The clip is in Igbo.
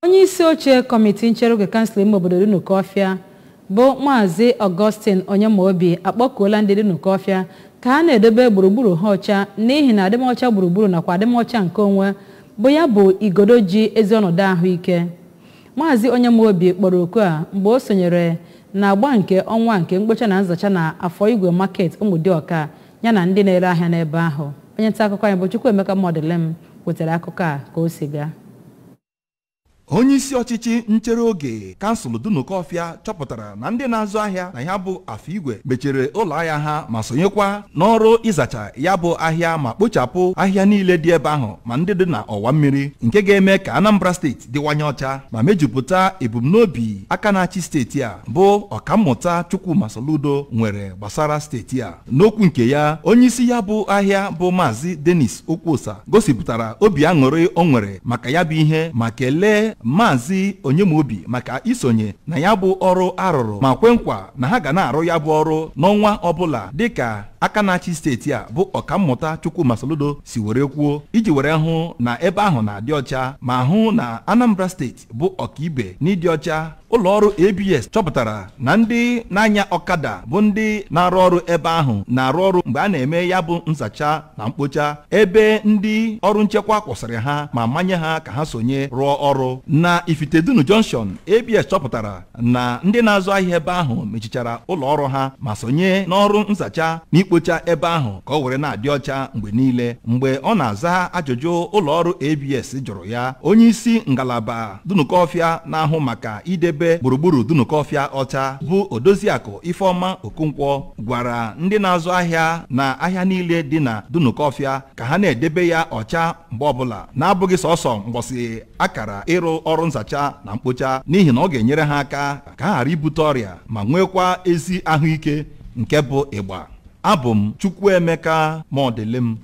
Onye isi oche kọmitii nchere oge kansụl ime obodo Dunukọfịa bụ Maazị Augustine Onyemaobi akpọkuola ndị Dunukọfịa ka ha na-edobe gburugburu ha ọcha, n'ihi na adịmọcha gburugburu nakwa adịmọcha nke onwe bụ ya bụ igodo ji ezi ọnọdụ ahụike. Maazị Onyemaobi kpọrọ oku a mgbe o sonyere na agba nke ọnwa nke mkpocha na nzacha na Afọ Igwe Market, Ụmụdịọka, ya na ndị na-ere ahịa n'ebe ahụ. Onye nta akụkọ anyị bụ Chukwuemeka Mọdụlem wetara akụkọ a ka o si gaa. Onye isi ọchịchị nchere oge kansụl Dunukọfịa chọpụtara na ndị na-azụ ahịa na ya bụ Afọ Igwe mechiri ụlọ ahịa ha ma sonyekwa n'ọrụ ịzacha ya bụ ahịa ma kpochapụ ahịa niile dị ebe ahụ, ma ndị dị na ọwa mmiri, nke ga-eme ka Anambra Steeti dịwanye ọcha ma mejupụta ebumnobi aka na-achị steeti a bụ Ọkammụta Chukwuma Soludo nwere gbasara steeti a. N'okwu nke ya, onye isi ya bụ ahịa bụ Maazị Dennis Okwuosa gosipụtara obi aṅụrị o nwere maka ya bụ ihe ma kelee Maazị Onyemaobi maka isonye na ya bụ ọrụ arụrụ, ma kwe nkwa na ha ga na-arụ ya bụ ọrụ n'ọnwa ọbụla dịka aka na-achị steeti a bụ Ọkammụta Chukwuma Soludo si were kwuo, iji were hụ na ebe ahụ na-adị ọcha ma hụ na Anambra Steeti bụ ọkaibe n'ịdị ọcha. Ụlọọrụ ABS chọpụtara na ndị na-anya ọkada bụ ndị na-arụ ọrụ ebe ahụ na-arụ ọrụ mgbe a na-eme ya bụ nzacha na mkpocha, ebe ndị ọrụ nchekwa kwụsịrị ha ma manye ha ka ha sonye rụọ ọrụ. Na Ifitedunu Junction, ABS chọpụtara na ndị na-azụ ahịa ebe ahụ mechichara ụlọ ọrụ ha ma sonye n'ọrụ nzacha na ikpocha ebe ahụ ka ọ were na-adị ọcha mgbe niile. Mgbe ọ na-aza ajụjụ ụlọọrụ ABS jụrụ ya, onye isi ngalaba Dunukọfịa na-ahụ maka idebe gburugburu Dunukọfịa ọcha bụ Odoziakụ Ifeọma Okonkwo gwara ndị na-azụ ahịa na ahịa niile dị na Dunukọfịa ka ha na-edebe ya ọcha mgbe ọbụla, na-abụghị sọsọ mgbọsị akara ịrụ ọrụ nzacha na mkpocha, n'ihi na ọ ga-enyere ha aka ka ha ghara ibute ọrịa ma nwekwa ezi ahụike nke bụ ịgba. Abụ m Chukwuemeka Mọdịlịm.